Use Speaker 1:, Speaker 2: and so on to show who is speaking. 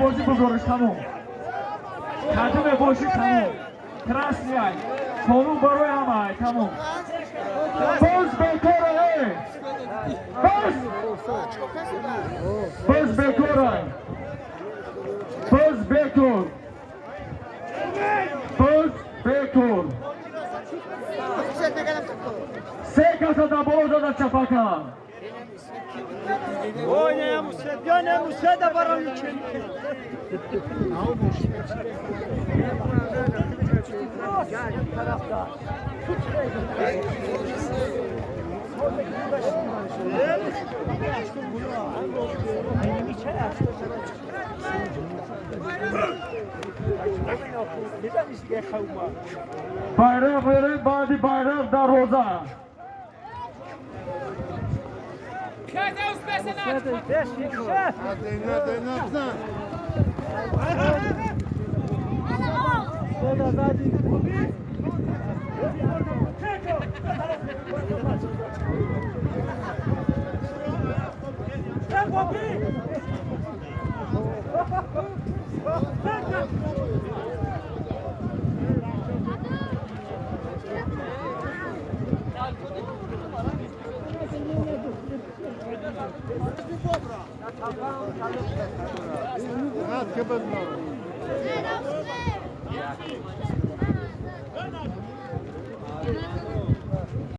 Speaker 1: بازی بزرگش تموم کدوم باشی تموم красный ай қонун барои ҳама ай тамом боз бекор боз боз бекор ай боз бекор боз бекор се каса дар боло зада чапака. Bayrak verin, badi bayrak darroza.